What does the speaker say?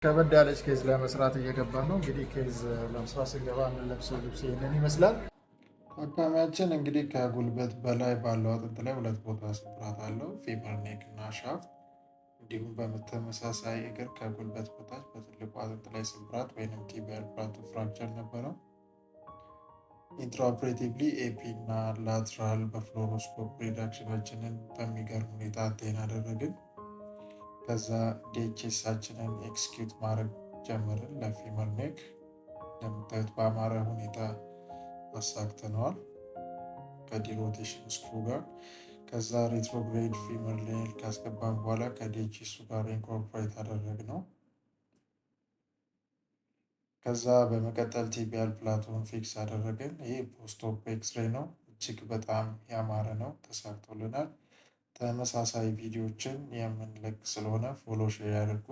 ከበድ ያለች case ለመስራት እየገባን ነው። እንግዲህ case ለመስራት ስንገባ የምንለብሰው ልብስ ይህንን ይመስላል። ታካሚያችን እንግዲህ ከጉልበት በላይ ባለው አጥንት ላይ ሁለት ቦታ ስብራት አለው፣ femur neck እና shaft። እንዲሁም በተመሳሳይ እግር ከጉልበት በታች በትልቁ አጥንት ላይ ስብራት ወይም tibial plateau fracture ነበረው። Intraoperatively AP እና lateral በ fluoroscope reduction ኣችንን በሚገርም ሁኔታ attain አደረግን። ከዛ DHS ኣችንን execute ማድረግ ጀመርን ለ femur neck። እንደምታዩት በአማረ ሁኔታ አሳክተነዋል ከ derotation screw ጋር። ከዛ retrograde femur nail ካስገባን በኋላ ከ DHS ኡ ጋር incorporate አደረግነው። ከዛ በመቀጠል tibial plateau ን fix አደረግን። ይህ post-op x-ray ነው። እጅግ በጣም ያማረ ነው፣ ተሳክቶልናል። ተመሳሳይ ቪዲዮዎችን የምንለቅ ስለሆነ follow፣ share ያድርጉ።